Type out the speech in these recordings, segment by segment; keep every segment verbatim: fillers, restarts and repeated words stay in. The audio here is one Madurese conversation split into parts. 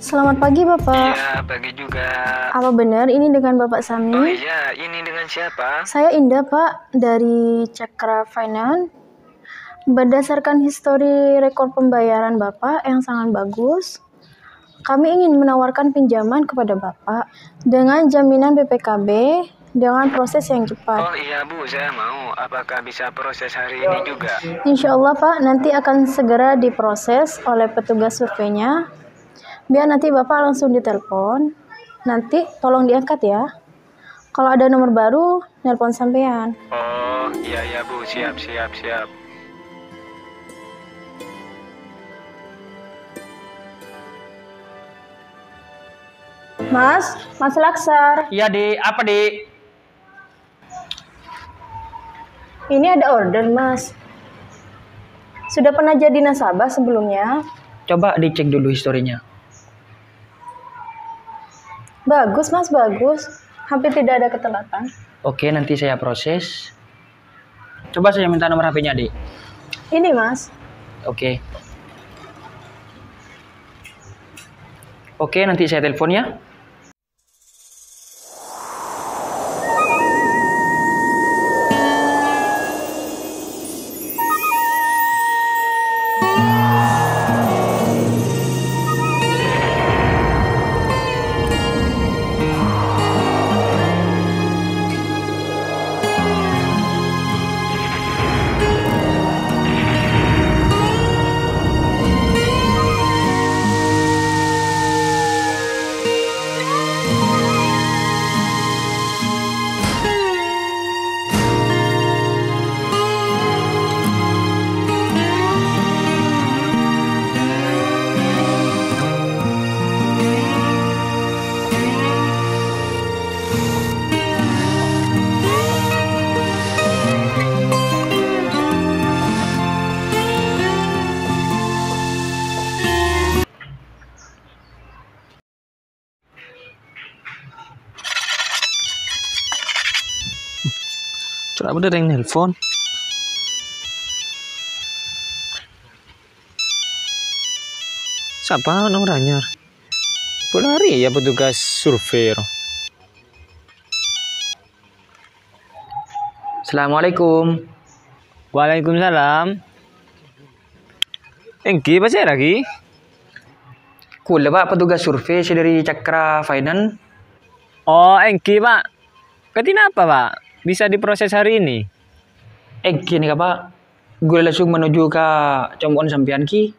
Selamat pagi, Bapak. Iya, pagi juga. Apa benar ini dengan Bapak Sami? Oh iya, ini dengan siapa? Saya Indah, Pak, dari Cakra Finance. Berdasarkan histori rekor pembayaran Bapak yang sangat bagus, kami ingin menawarkan pinjaman kepada Bapak dengan jaminan B P K B dengan proses yang cepat. Oh iya, Bu, saya mau. Apakah bisa proses hari ini juga? Insya Allah, Pak, nanti akan segera diproses oleh petugas surveinya. Biar nanti Bapak langsung ditelepon. Nanti tolong diangkat ya. Kalau ada nomor baru, nelpon sampean. Oh, iya, iya, Bu. Siap, siap, siap. Mas, Mas Laksar. Iya, Dik. Apa, Dik? Ini ada order, Mas. Sudah pernah jadi nasabah sebelumnya? Coba dicek dulu historinya. Bagus, Mas, bagus. Hampir tidak ada ketelatan. Oke, nanti saya proses. Coba saya minta nomor H P-nya, Dik. Ini, Mas. Oke. Oke, nanti saya telepon ya. Coba ada yang nelpon. Sapa nomor anyar? Boleh hari ya petugas survei. Assalamualaikum. Waalaikumsalam. Èngghi, pasèra, Ki? Kaulâ, Pak, petugas survei sè dâri Cakra Finance. Oh, èngghi, Pak. Kadhi napa, Pak? Bisa diproses hari ini? Èngghi nèka, Pak. Kaulâ langsung menuju ka compo'na sampèyan, Ki.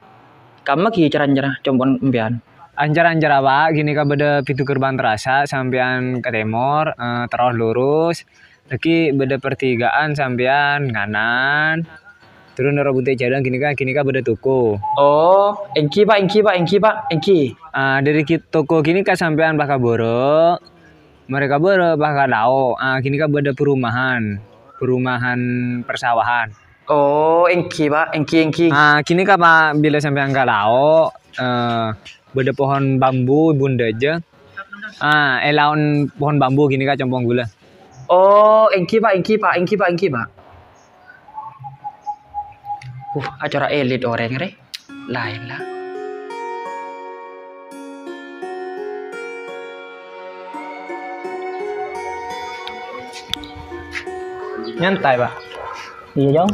Kamma, Ki, ca-rancara compo'na sampèyan? Ca-rancara, Pak, ghânèka bâdâ pintu gerbang terasa, sampèyan ka tèmor, eh, terros lurus. Dhâggi' bâdâ pertigaan sampèyan nganan, terros noro' buntè' jhâlân ghânèka, ghânèka bâdâ toko. Oh, èngghi, Pak, èngghi, Pak, èngghi, Pak, èngghi. Ah, dâri ghi-, toko ghânèka sampèyan pas ka bârâ', marè ka bârâ' pas ka lao'. Ah, ghânèka bâdâ perumahan, perumahan persawahan. Oh, èngghi, Pak, èngghi, èngghi. Ah, ghânèka, Pak, bilâ sampèyan ka lao', eh, bâdâ pohon bambu è bundhâjâ. Ah, è laon pohon bambu ghânèka compo'na kaulâ. Oh, èngghi, Pak, èngghi, Pak, èngghi, Pak, èngghi, Pak. Uh, acara elit orèng rè. Laèn la. Nyantai, Pak. Iyâ, Jong.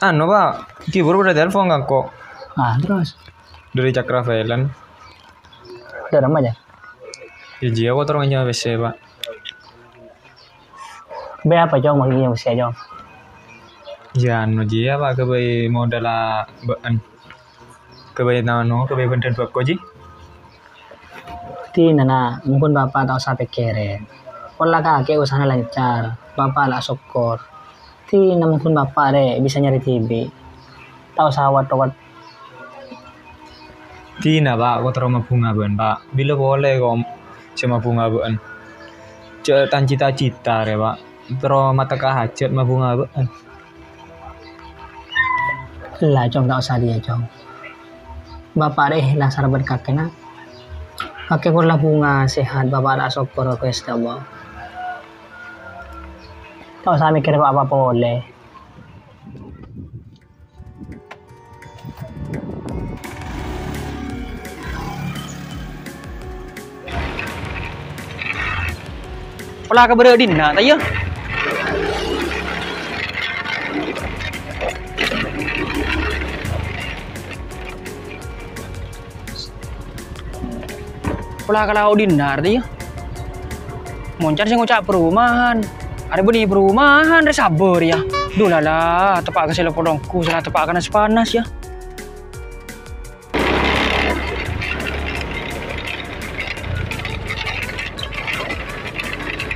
Anu, Pak, ghibur bâdâ telepon ka engko'. Ah, terros? Dâri Cakra Finance. Dâri ma, Jong? Iyâ, jiyâ, aku terro ngènyèm pèssè, Pak. Bâi apa, Jong, maksudnya pèssè, Jong? Iyâ, anu, jiyâ, Pak, ghâbây modâlla bâ'en. Ghâbây anu, ghâbây bhândhân bhâko, Ji. Dinana, mon ghun Bapa' ta' osa pèkkèrè. Pola kakè usahana lancar, Bapa' la asokkor. Dina mon ghun Bapa' rè bisa nyarè dhibi'. Ta' osa wat-owat. Dina, Pa', ko' terro mabhunga bâ'en, Pa'. Bilâ polè ko' sè mabhunga bâ'en. Jhâ' tan cita-cita rè, Pa'. Terro mateka hajhât mabhunga bâ'en. Ella, Cong, ta' osa rèya, Cong. Bapa' rè èhlas sarbât kakè, Na'. Kakè ghun la bhunga, sehat, Bapa' la asokkor ka Ghustè Allah. Ta' osa mèkkèrè pa-apa polè. Pola ka bârâ' dinna', ta' iyâ? Pola ka lao' dinna', ta' iyâ? Moncar sè ngoca' perumahan. Arè bânnè perumahan, rè sabâr, yâ. Duh, la, la, teppa' ka sè lopot ongghu, sala teppa' ka nas-panas, yâ.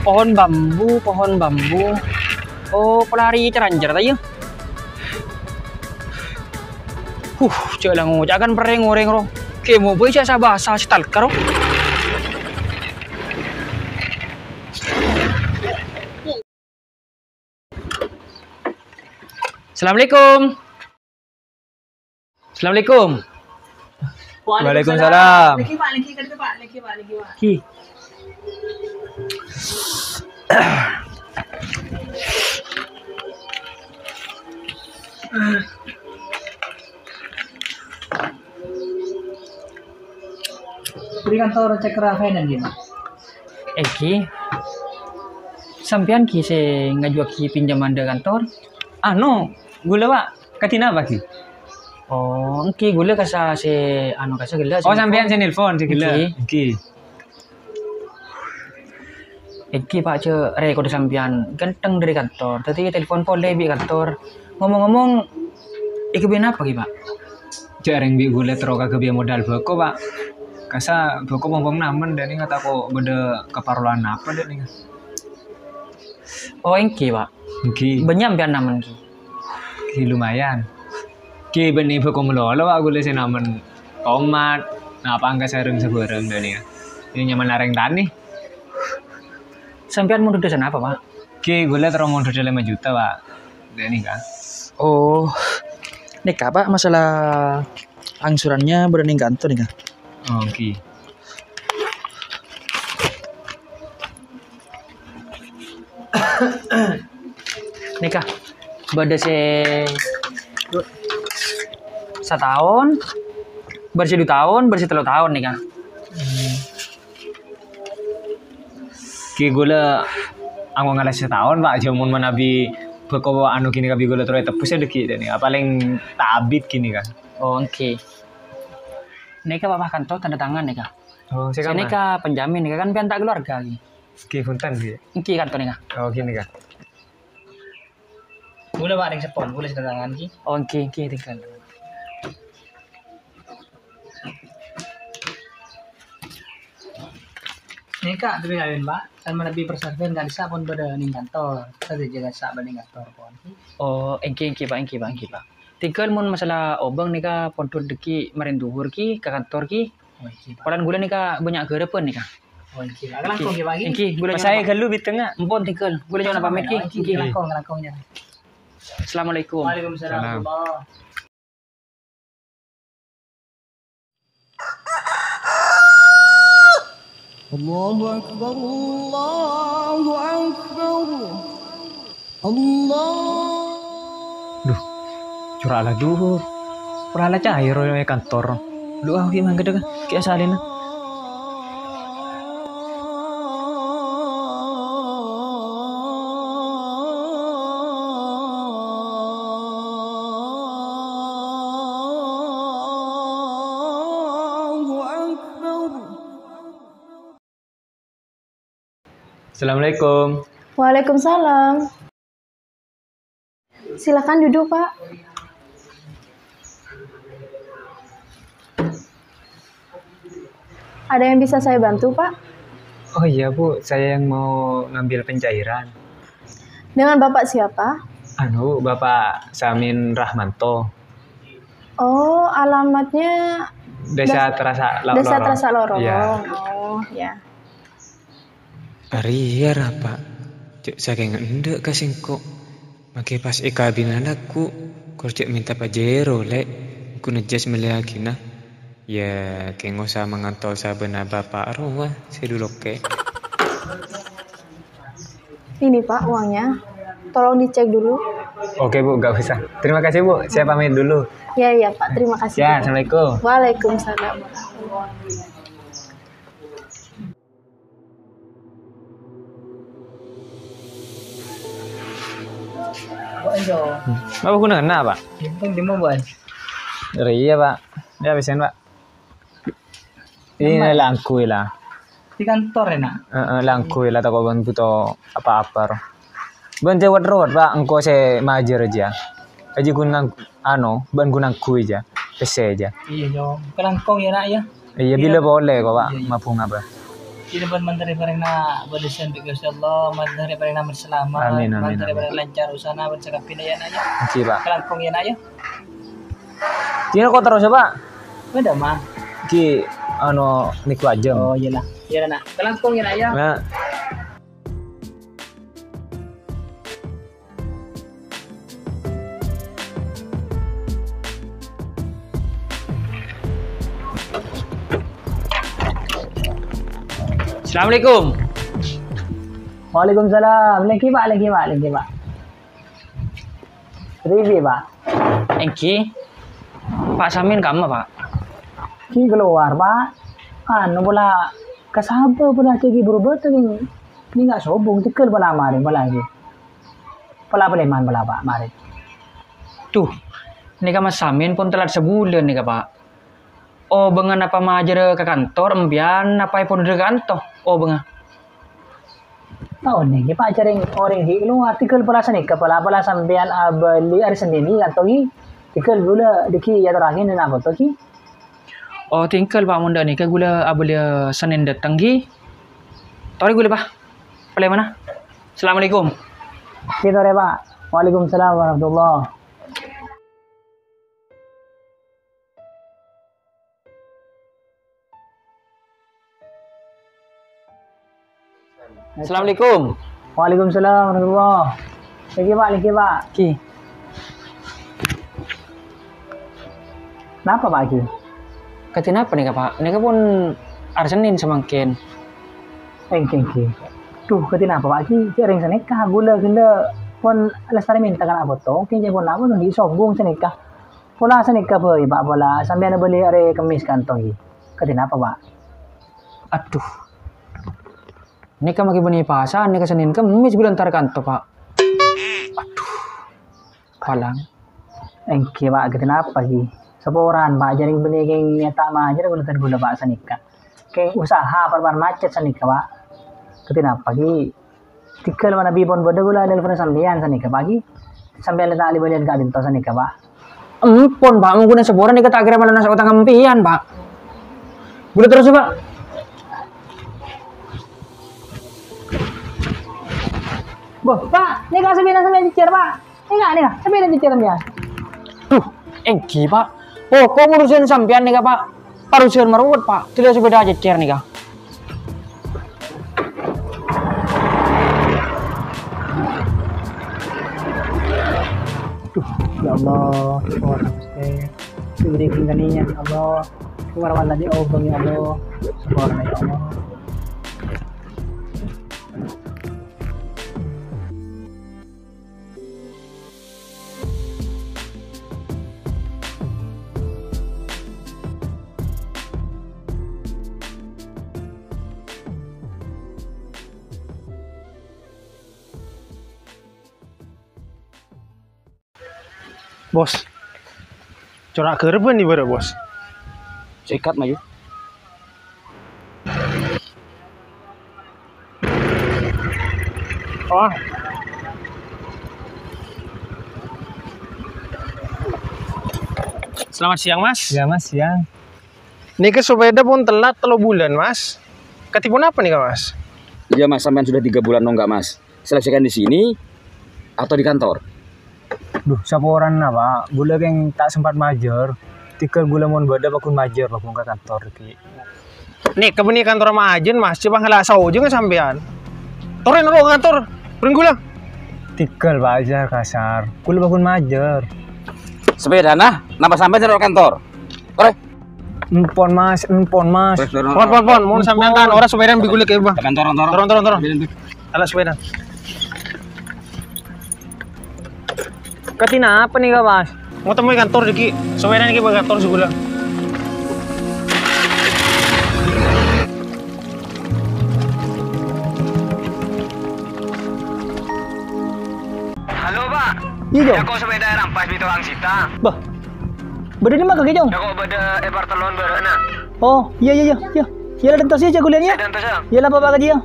Pohon bambu, pohon bambu. Oh, pelari caranjar ta' iyâ? Huh, jhâ' la ngoca' kan perrèng orèng ro. Kè mo bhâi sè basa stalker ro. Assalamualaikum. Assalamualaikum. Waalaikumsalam. Lagi, Pak, lagi, lagi, Pak, lagi, Pak, lagi, Pak. Ki. Bâri' kantor cek rafaenan gimana? Èngghi. Sampèyan ghi sè ngajuwâghi pinjaman dâ' kantor? Anu, ghulâ, Pak. Kadhi napa, ghi? Oh, èngghi ghulâ kassa sè, anu, kassa ghellâ' sè Oh, nelpon. Sampèyan sè nelpon, sè ghellâ'. Èngghi. Èngghi. Èngghi, Pak, jhâ' rèkodhâ sampèyan ghântheng dâri kantor. Dhâddhi telpon polè bi' kantor. Ngomong-ngomong, èkaghâbây napa, ghi, Pak? Jhâ' rèng bi' ghulâ terro kaghâbây modal bhâko, Pak. Kassa bhâko pong-pong namen, dâ' nènga tako' bâdâ kaparlowan napa, dâ' nènga. Oh, èngghi, Pak. Èngghi. Bânnya' sampèyan namen, ghi? Ghi, lumayan. Ghi, bânnè bhâko malolo, Pak, ghulâ sè namen tomat, napa angka sareng sabârâng, dâ' nènga. Iyâ, nyamana rèng tanè. Sampèyan mondhudhâ sanapa, Pak? Ghi, ghulâ terro mondhudhâ lèma juta, Pak. Dâ' nènga. Oh, nèka, Pak, masalah angsurannya bâdâ nèng kantor nèka. Oh, ghi. Nèka, bâdâ sè sataon, bâdâ sè du taon, bâdâ sè tello taon nèka. Hmm. Ghi ghulâ angghâ ngala' sataon, Pak, jhâ' mon manabi bhâko anu ghânèka bi' ghulâ terro ètebbhusâ dâggi' dâ' nèka, palèng ta' abit ghânèka. Oh, èngghi. Nèka, Pak, kanto tanda tangan nèka. Oh, sè Sè kamma? Nèka penjamin nèka kan pian ta' keluarga ghi. Ghi, bhunten, ghi. Èngghi kanto nèka. Oh, ghânèka. Ghulâ, Pak, rèng seppon, ghulâ sè tanda tangan ghi. Oh, èngghi, èngghi, tinggal. Nèka, tapi kawin, Pak. Kan manabi persyaratan kan sa' pon bâdâ nèng kantor. Kan jâgâ sa' bâdâ nèng kantor pon. Oh, èngghi, èngghi, Pak, èngghi, Pak, èngghi, Pak. Tinggal mon masalah obâng nèka pondhut dâggi' marèn dhuhur ghi, ka kantor ghi. Oh, èngghi, Pak. Polana ghulâ nèka bânnya' ghârâbhân nèka. Oh, èngghi, Pak. Langkong, èngghi, Pak, èngghi. Èngghi, ghulâ Pas nyo'ona saya pa-, ghalu bidengna. Empon, tinggal. Ghulâ nyo'ona pamit, ghi. Èngghi, èngghi. Langkong, langkong, ya. Assalamualaikum. Waalaikumsalam Salam. warahmatullahi. Allahu Akbar, Allahu Akbar. Allah. Duh, cora' la dhuhur. Pora la caè rowa è kantor. Lu ah, wi' mangghâ dâ' ka, kè asalèna. Allahu Akbar. Assalamualaikum. Waalaikumsalam. Silakan duduk, Pak. Ada yang bisa saya bantu, Pak? Oh iya, Bu, saya yang mau ngambil pencairan. Dengan Bapak siapa? Anu, Bapak Samin Rahmanto. Oh, alamatnya Desa Des-, Terasa Lo-, Desa Lorong. Terasa Lorong. Iya. Oh, ya. Arèya ra, Pa'. Jhâ' sakènga endâ' ka sèngko'. Makè pas èkabinna lagghu', kor jhâ' mènta Pajero, Lè'. Engko' nejjhâs mellèyaghina. Yâ, kèng osa manganto sabâna bapa' rowa sè dulokè. Ini, Pak, uangnya. Tolong dicek dulu. Oke, Bu, nggak usah. Terima kasih, Bu. Saya pamit dulu. Ya, ya, Pak. Terima kasih. Ya, Assalamualaikum. Waalaikumsalam warahmatullahi wabarakatuh. Pak, iya. Hmm. Apa ghunana, Pak? Itu di mana, Pak? Rèya, Pak. Ya, pèssèna, Pak. Ini la angghuy la. Di kantor ya, Nak? Heeh, la angghuy la tako' bân bhuto apa-apa, ro. Bân cè' wot-rowot, Pak, engko' sè majâr jâ. Jâ ghun ngang-, anu, bân ghun angghuy jâ. Pèssè jâ. Iya, yo. Kalangkong ya, Nak, ya. Iya, bilâ polè ko', Pak, mabhunga, Pak. Kita bân mandhâr parèngna bâlessan bi' Ghustè Allah, mandhâr parèngna salamet, amin, amin, mandhâr parèngna lancar usahana bân sakabbhiyânna ya, Nak, ya. Èngghi, Pak. Kalangkong ya, Nak, ya. Dinah kok terros, Pak? Bâdâ, Ma. Ki, anu, niku ajâm. Oh, iyalah. Iyalah, Nak. Kalangkong ya, Nak, ya. Nah. Assalamualaikum. Waalaikumsalam. Lagi, Pak, lagi, Pak, lagi, Pak. Ribâ, Pak. Èngghi. Pak, sampèyan kamma, Pak? Ki kalowar, Pak. Anu, pola kasabâ pola cè' ghi' buru bâdâ, Ki. Nèka sobung, tegghâl pola marè, pola, Ki. Pola palèman, pola, Pak, marè. Duh, nèka, Mas, sampèyan pon telat sabulân nèka, Pak. Obângnga napa majârâ ka kantor, empèyan napa èpon dâri kantor? Obângnga. Ta' onèng, Pak, jhârèng orèng ghi' kalowar, tegghâl pola sanèka, pola, pola sampèyan abâli arè Sennèn, Ki, kantor, Ki. Tegghâl ghulâ dâgghi' èyatorraghi napa to, Ki? Oh, tegghâl, Pak, mon dâ' nèka ghulâ abâliyâ Sennèn dâteng, Ki. Torè ghulâ, Pak. Palèmana. Assalamualaikum. Ki, torè, Pak. Waalaikumsalam warahmatullah. Assalamualaikum. Waalaikumsalam warahmatullah. Lagi, Pak, lagi, Pak. Ki. Napa, Pak, Ki? Kadhi napa nèka, Pak? Nèka pon arè Sennèn samangkèn. Èngghi, èngghi. Duh, kadhi napa, Pak, Ki? Jhârèng sanèka, ghulâ ghellâ' pon lastarè mènta kana' poto. Èngghi, pon napa, ghi' sobung sanèka. Pola sanèka bhâi, Pak, pola. Sampèyan abâli arè Kemmès kantor, ghi. Kadhi napa, Pak? Adhu. Nèka maghi bânnè pasar, nèka Sennèn Kemmès ghulâ entar kantor, Pak. Adhu. Palang. Èngghi, Pak, kadhi napa, ghi? Saporana, Pak, jhârèng bânnè kèng nyèta' majâr ghulâ, Pak, sanèka. Kèng usaha par-, par macet sanèka, Pak. Kadhi napa, ghi? Tegghâl manabi pon bâdâ ghulâ nelpon sampèyan sanèka, Pak, ghi. Sampèyan la ta' li-bâliyân ka'dinto sanèka, Pak. Empon, Pak, mon ghuna saporana nèka ta' kèra malunas otang empèyan, Pak. Ghulâ terros, Pak. Boh, Pak, nèka sampèyan, sampèyan cècèr, Pak. Nèka, nèka, sampèyan cècèr sampèyan. Duh, èngghi, Pak. Pokok urusan sampèyan nèka, Pak. Parusahan marowet, Pak. Tidak sepeda cècèr nèka. Duh, ya Allah, saporana, Gusti. Diberi kengganian, ya Allah. Keluar wala di obang, ya Allah. Saporana, ya Allah. Bos. Cora' ghârbân è bârâ', Bos. Sikat, Mayu. Oh. Selamat siang, Mas. Ya, Mas, siang. Nèka sepeda pon telat tello bulân, Mas. Kadhi ponapa nèka, Mas? Iya, Mas, sampean sudah tiga bulan nonggak, Mas. Selesaikan di sini atau di kantor? Duh, saporana, Pak. Ghulâ kèng ta' sempat majâr. Tegghâl ghulâ mon bâdâ paggun majâr, paggun ka kantor, ghi. Nèka bânnè kantor majâr, Mas. Coba ngala' saojâ ka sampèyan. Torè noro' kantor. Bâreng ghulâ. Tegghâl, Pak, ajar kasar. Ghulâ paggun majâr. Sepedana, napa sampèyan noro' kantor? Torè. Empon, Mas, empon, Mas. Pon, pon, pon, mon sampèyan kan ora sepedana bi' ghulâ kèya, Bang. Kantor, kantor. Turun, turun, turun. Ala sepeda. Kadhi napa nèka, Mas? Mau temui kantor dâgghi'. Sepeda nèka kantor sebelah. Halo, Pak. Iyâ, Cong. Yâ, kok sepèda èrampas bi' tokang sita? Bâh. Bâdâ è dimma kakè, Cong? Yâ, kok bâdâ è partellon bârâ'na. Oh, iyâ, iyâ, iyâ, iyâ. Iyâ la, dântos, iyâ, jhâ' ghuliyân, iyâ. Iyâ, dântos, yâ. Iyâ la, Bapak kajiyâ.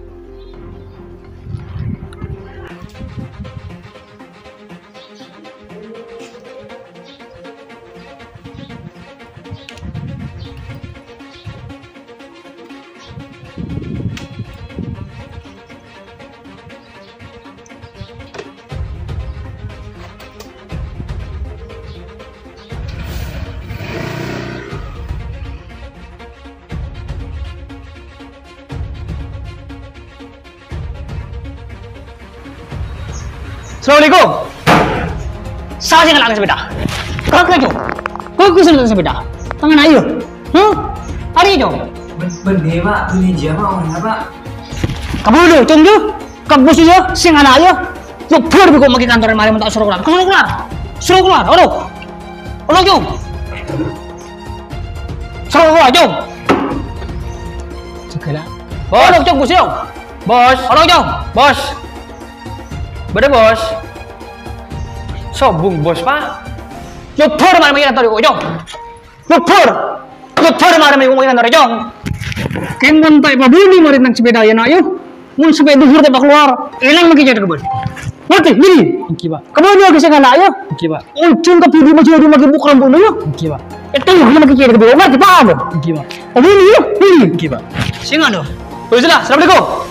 Assalamualaikum. Sapa sè ngala' sepèda? Kakè, Cong. Kakè sè ngala' sepèda. Tangan ayo. Hah? Arèya, Cong. Bân-, bânnè, Pak. Bânnè jiyâ, Pak. Orèngnga, Pak. Kabulâ, Cong, yâ. Kèbâs, yâ. Sè ngala', yâ. Lobâr bi' kok maghi kantor marè mon ta' soro kalowar. Soro kalowar. Soro kalowar. Olo. Olo, Cong. Soro kalowar, Cong. Segala. Bos. Olo, Cong, Bos, Cong. Bos. Olo, Cong. Bos. Bâdâ, Bos. Sobung, Bos, Pak. Lobâr marè maghi kantor, Cong. Lobâr. Lobâr marè maghi kantor, Cong. Kèng mon ta' èpabâli marè nang sepèda, yâ, Na', yâ. Mon sampè' dhuhur ta' kalowar, èlang maghi cè' kabâl. Ngartè, ghi? Èngghi, Pak. Kabâl yâ, sè ngala', yâ. Èngghi, Pak. Ojhung kabâli maju-maju maghi buk rambunna, yâ. Èngghi, Pak. Ètè, yâ, maghi cè' kabâl. Ngartè, paham, yâ? Èngghi, Pak. Kabâl, yâ, ghi? Èngghi, Pak. Sè ngala'. Wis lah, assalamualaikum.